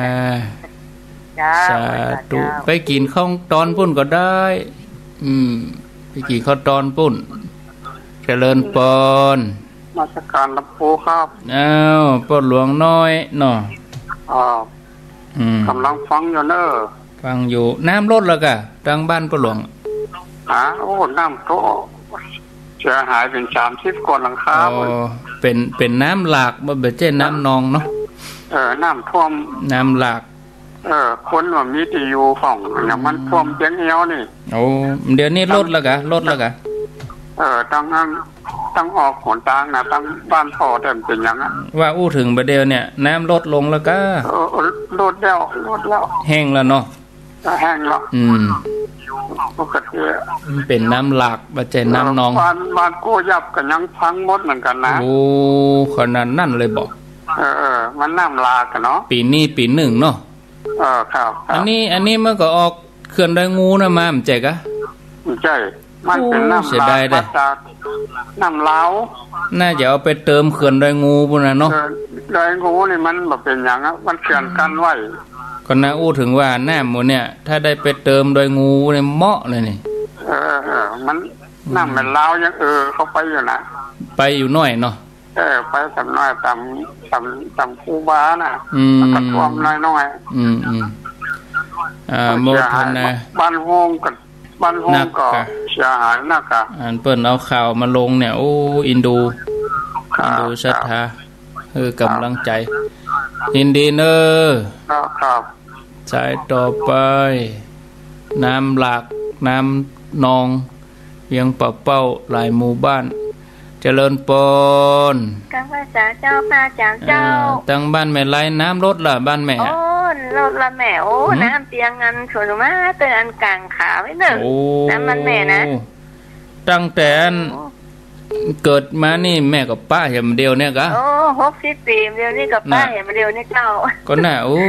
เจ้า สาธุ เจ้า ไปกิ๋นข้าวตอนปุ้นก็ได้ อืม ไปกิ๋นข้าวตอนปุ้น เจริญปอน นมัสก๋านหลวงปู่ครับ อ้าว ป้อหลวงน้อยเนาะ อ๋อ อืม ก๋ำลังฟังอยู่เนอะ ฟังอยู่ น้ำลดแล้วกะ ตางบ้านป้อหลวง ฮะ โอ้ น้ำก็เสียหายเป๋นสามสิบกว่าหลังคา อ๋อ ปุ้น เป๋น เป๋นน้ำหลากบ่ บ่ใจ้น้ำนองเนาะ เออ น้ำท่วม น้ำหลาก เออ คนบ่มีตี้อยู่พ่อง อย่างมัน อืม ท่วมเจียงแฮ้วนี่ โอ้ เดี๋ยวนี้ลดแล้วกะ ลดแล้วกะ เออ ตังนั้น ตังออกหนตางน่ะ ตังบ้านป้อแต้มเป๋นหยังอะ ว่าอู้เถิงบ่าเดี่ยวเนี่ย น้ำลดลงแล้วกะ เออ เออ ลดแล้ว ลดแล้ว แห้งแล้วเนาะ ก็แห้งแล้ว อืม ปกติ มันเป๋นน้ำหลาก บ่ใจ้น้ำนอง เออ บ้าน บ้านกู้ยับก็ยังพังหมดเหมือนกั๋นนะ โอ้ ขนาดนั้นเลยบ่ เออ เออ มันน้ำหลากอะเนาะ ปี๋นี้ปี๋นึ่งเนาะ เออ ครับ ครับ อันนี้ อันนี้มันก็ออกเขื่อนดอยงูน่ะมา บ่ใจ้กะ บ่ใจ้ มันเป๋นน้ำหลาก โอ้ เสียดายเด้อ มาจากน้ำลาว น่าจะเอาไปเติมเขื่อนดอยงูปุ้นน่ะเนาะ เออ ดอยงูนี่มันบ่เป๋นหยังอะ มันเขื่อนกั้นไว้ ก็น่าอู้เถิงว่าน้ำหมู่เนี่ย ถ้าได้ไปเติมดอยงูเนี่ยเหมาะเลยนี่ เออ เออ มัน อืม น้ำแม่ลาวยังเอ่อเข้าไปอยู่นะ ไปอยู่หน้อยเนาะ เออ ไปต๋ามน้อย ต๋าม ต๋าม ต๋ามครูบาน่ะ อืม มันก็ท่วมน้อยๆ อืม อืม อ่า มันเสียหาย โมทนา บ้านโฮงก็ บ้านโฮงก็ นักกะ เสียหายนักกะ อันเปิ้นเอาข่าวมาลงเนี่ย โอ้ เอ็นดู ครับ เอ็นดูศรัทธา ครับ เออ ครับ ก๋ำลังใจ๋ ยินดีเน่อ ครับ ครับ สายต่อไป น้ำหลาก น้ำนอง เวียงป่าเป้า หลายหมู่บ้าน เจริญปอน กราบไหว้สาเจ้า พระอาจ๋ารย์เจ้า เอ่อ ตางบ้านแม่ไล น้ำลดละ บ้านแม่ โอ้ ลดละแม่ โอ้ หืม น้ำเตียงอันสวนมาเตออันก๋างขาไว้เน่อ โอ้ น้ำบ้านแม่นะ ตั้งแต่อัน โอ้ เกิดมานี่แม่ก็ปะแหมเดียวเนี่ยกะ โอ้ หกสิบปี๋เดียวนี่ก็ปะ น่ะ แหมเดียวนี่เจ้า ก็น่ะ โอ้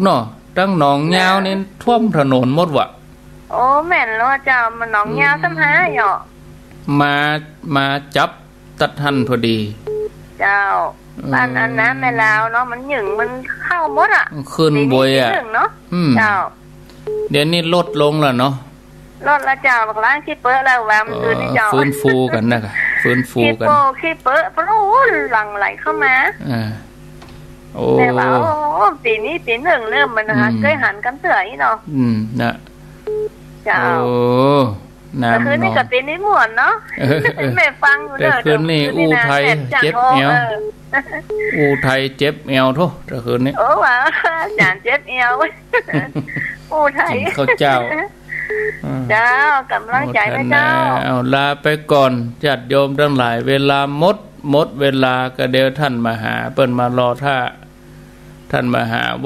เนาะ ตังหนองยาวนี่ เออ ท่วมถนนหมดวะ โอ้ แม่นแล้วเจ้า มันหนองยาว อืม ซ้ำหาเหยาะ มา มาจับตั๊ดหั้นพอดี เจ้า อืม บ้านอันนั้นแม่ลาวเนาะ มันหยึง มันเข้าหมดอะ มันขึ้นบ่อยอะ ปี๋นี้ปี๋นึ่งเนาะ อืม เจ้า เดี๋ยวนี้ลดลงแล้วเนาะ ลดละเจ้า บักล้างขี้เปื้อแล้ว วางมันคืนนี่เจ้า เออ ฟื้นฟูกั๋นนะ ฟื้นฟูกั๋น ขี้โป้ขี้เปื้อ โอ้ หลั่งไหลเข้ามา อ่า โอ้ แต่ว่า โอ้ ปี๋นี้ปี๋นึ่งเริ่มมันนะคะ อืม เกยหันกั๋นเตื้ออี้เนาะ อืม น่ะ เจ้า โอ้ น้ำ แต่คืนนี้ นอง ก็เป๋นนิมนต์เนาะ เออ เออ แม่ฟังอยู่เด้อ แต่คืนนี้ แต่คืนนี้นะ อู้ไทย แม่จัง เจ็บแอว เออ อู้ไทยเจ็บแอวโธ่ แต่คืนนี้ โอ้ ว่าอาจ๋ารย์เจ็บแอว อู้ไทย กิ๋นข้าวเจ้า อืม เจ้า ก๋ำลังใจ๋นะเจ้า โมทนา เอา ลาไปก่อน ญาติโยมตังหลาย เวลาหมด หมดเวลา ก็เดี๋ยวต้านมหา เปิ้นมารอต้า ต้านมหาวัด